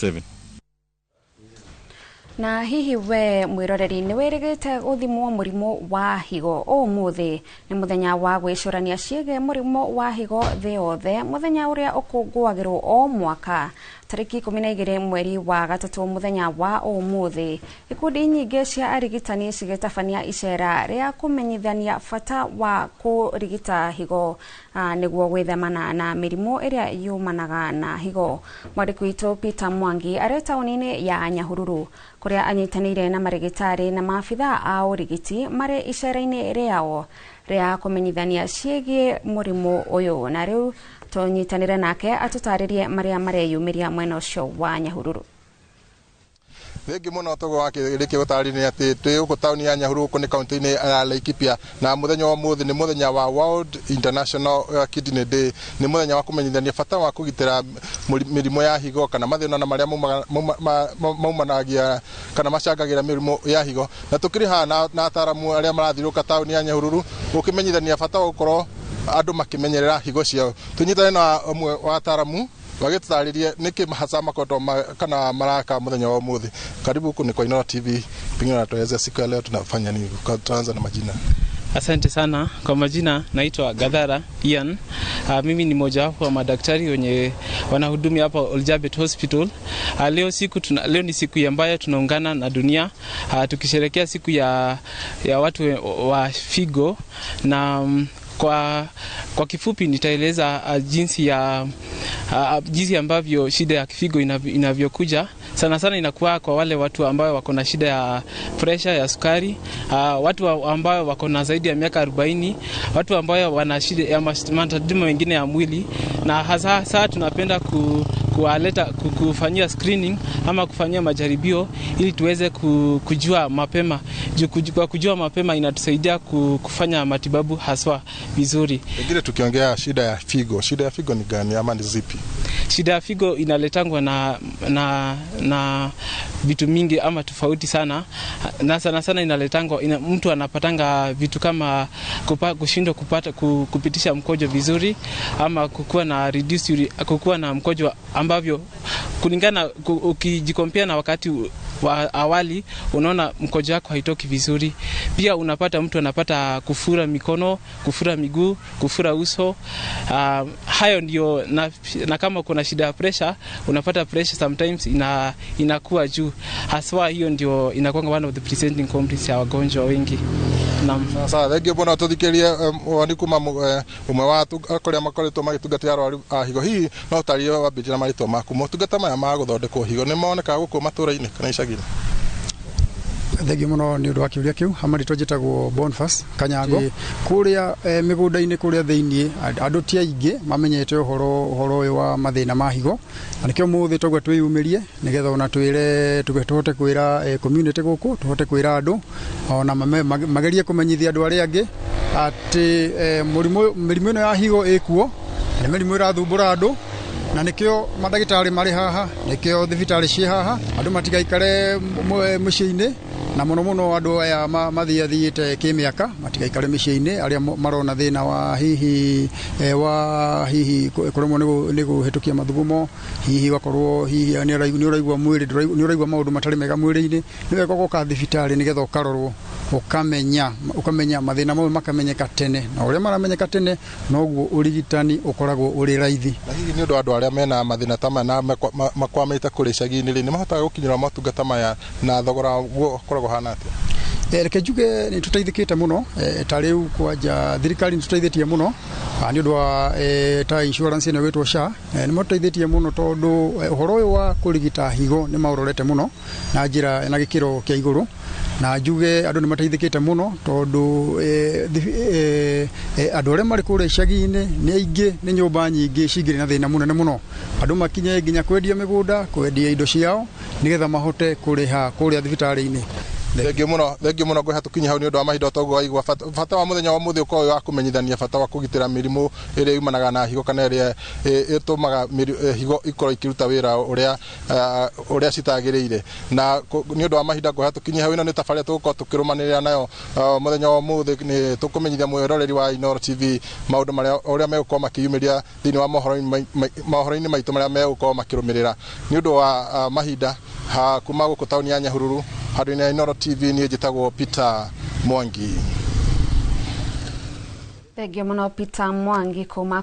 7. Na hihi we mwiroreri nĩ wĩrĩgĩte gũthimwo mũrimũ wa higo? Ũmũthĩ nĩ mũthenya wa gwĩcũrania ciĩgiĩ mũrimũ wa higo thĩ yothe, mũthenya ũrĩa ũkũngũagĩrwo o mwaka tarĩki 12 mweri wa gatatũ. Mũthenya wa ũmũthĩ ikundi nyingĩ cia arigitani cigĩtabania icera rĩa kũmenyithania bata wa kũrigita higo nĩguo gwĩthemana na mĩrimũ ĩrĩa yumanaga na higo. Mwandĩki witũ Peter Mwangi arĩ taũni-inĩ ya Nyahururu kũrĩa anyitanĩire na marĩgĩtarĩ na maabitha a ũrigiti marĩ icera-inĩ rĩao rĩa kũmenyithania ciĩgiĩ mũrimũ ũyũ, na rĩu tũnyitanĩre nake atũtarĩrie marĩa mareyumĩria mwena ũcio wa Nyahururu. Thengi muno togo wa rĩkia gũtarĩria atĩ twĩ gũkũ taũni ya Nyahururu, gũkũ nĩ kaunti-inĩ ya Laikipia, na mũthenya wa ũmũthĩ nĩ mũthenya wa World International Kidney Day. Nĩ mũthenya wa kũmenyithania bata wa kũgitĩra mĩrimũ ya higo kana mathĩna na marĩa maumanagia kana macangagĩra mĩrimũ ya higo. Na tũkĩrĩ haha na ataramu arĩa marathiũrũrũka taũni ya Nyahururu gũkĩmenyithania bata wa gũkorwo andũ makĩmenyerera higo ciao. Tũnyitane na ũmwe wa ataramu wagĩtũtarĩrie nĩkĩ hasa makoretwo kana maraka mũthenya wa ũmũthĩ. Karibu, huku ni kwa Inooro TV, pengine unatueleza siku ya leo tunafanya nini? Tutaanza na majina. Asante sana. Kwa majina naitwa Gadhara Ian. Mimi ni mojawapo wa madaktari wenye wanahudumia hapa Oljabet Hospital. Leo ni siku ambayo tunaungana na dunia tukisherehekea siku ya watu wa figo na kwa kifupi nitaeleza jinsi ambavyo shida ya figo inavyokuja. Sana sana inakuwa kwa wale watu ambao wako na shida ya pressure ya sukari, watu ambao wako na zaidi ya miaka 40, watu ambao wana shida ya matatizo mengine ya mwili, na hasa hasa tunapenda kuwaleta kufanyia screening ama kufanyia majaribio ili tuweze kujua mapema. Kwa kujua mapema inatusaidia kufanya matibabu haswa vizuri. Pengine tukiongea shida ya figo, shida ya figo ni gani ama ni zipi? Shida ya figo inaletangwa na vitu mingi ama tofauti sana, na sana sana inaletangwa mtu anapatanga vitu kama kushindwa kupitisha mkojo vizuri, ama kukuwa na kukuwa na mkojo ambavyo kulingana ukijikompea na wakati wa awali unaona mkojo wako haitoki vizuri. Pia unapata mtu anapata kufura mikono, kufura miguu, kufura uso. Hayo ndio na kama kuna shida ya pressure, unapata pressure sometimes inakuwa juu. Haswa hiyo ndio inakuwa one of the presenting complaints ya wagonjwa wengi. Naam. Sawa, thengiũ mũno. Tũthikĩrie woni kuma ũmwe wa kũrĩa makoretwo magĩtungatĩra arwaru a higo. Hihi no ũtarĩrie wambĩrĩrie na marĩtwa maku, motungata maya ma gũthondekwo higo nĩ monekaga gũkũ matũra-inĩ kana icagi-inĩ? Thengiũ mũno nĩ ũndũ wa kĩũria kĩu. Hamarĩtwa njĩtagwo Boniface Kanyango. Kũrĩa mĩgũnda-inĩ kũrĩa thĩiniĩ andũ ti aingĩ mamenyete ũhoro ũyũ wa mathĩna ma higo, na nĩkĩo mũthĩ twaigua twĩyumĩrie nĩgetha ona twĩre tũhote kwĩra community gũkũ, tũhote kwĩra andũ ona magerie kũmenyithia andũ arĩa angĩ atĩ mĩrimũ ĩno ya higo ĩkuo, nĩ mĩrimũ ĩrathumbũra andũ, na nĩkĩo mandagĩtarĩ marĩ haha, nĩkĩo thibitarĩ ciĩ haha, andũ matigaikare mũciĩ-inĩ, na mũno mũno andũ aya mathiathiĩte kĩmĩaka matigaikare mĩciĩ-inĩ, arĩa marona thĩna wa hihi wa hihi kũremwo nĩ kũhĩtũkia mathugumo, hihi ũgakorwo hihi nĩ ũraigua mwĩrĩ nĩ ũraigua maũndũ matarĩ mega mwĩrĩ-inĩ, nĩ wega ũgoka thibitarĩ nĩgetha ũkarorwo, ũkamenya mathĩna mau makamenyeka tene, na ũrĩa maramenyeka tene noguo ũrigitani ũkoragwo ũrĩ raithi. Na hihi nĩ ũndũ wa andũ arĩa mena mathĩna ta maya na makwamĩte kũrĩa icagi-inĩ rĩ, nĩ mahotaga gũkinyĩra motungata maya na thogora waguo ũkoragwo ũhana atĩa? Reke njuge nĩ tũteithĩkĩte mũno. Ta rĩu kwanja thirikari nĩ tũteithĩtie mũno nĩ ũndũ wa ta insurance ĩno ĩgwĩtwo SHA. Nĩ matũteithĩtie mũno tondũ ũhoro ũyũ wa kũrigita higo nĩ maũrorete mũno na njĩra na gĩkĩro kĩa igũrũ, na njuge andũ nĩ mateithĩkĩte mũno tondũ andũ arĩa marĩ kũrĩa icagi-inĩ nĩ aingĩ, nĩ nyũmba nyingĩ cingĩrĩ na thĩna mũnene mũno, andũ makinye nginya kwendia mĩgũnda, kwendia indo ciao nĩgetha mahote kũrĩha kũrĩa thibitarĩ-inĩ. Thengiũ mũno, thengiũ mũno. Ngwĩha tũkinye hau nĩ ũndũ wa mahinda. Toguo waigua bata wa mũthenya wa mũthĩ ũkorwo wĩ wa kũmenyithania bata wa kũgitĩra mĩrimũ ĩrĩa yumanaga na higo kana ĩrĩa ĩtũmaga higo ikorwo ikĩruta wĩra ũrĩa citagĩrĩire. Na nĩ ũndũ wa mahinda ngwĩha tũkinye hau. Ĩno nĩ tabarĩra tũgũkorwo tũkĩrũmanĩrĩra nayo mũthenya wa ũmũthĩ. Nĩ tũkũmenyithia mwĩroreri wa Inooro TV maũndũ marĩa ũrĩa megũkorwo makĩyumĩria thĩinĩ wa mohoro-inĩ maitũ marĩa megũkorwo makĩrũmĩrĩra. Nĩ ũndũ wa mahinda, kuma gũkũ taũni ya Nyahururu, handũ-inĩ ya Inooro TV, niĩ njĩtagwo Peter Mwangi. Thengio mũno, Peter Mwangi, kuma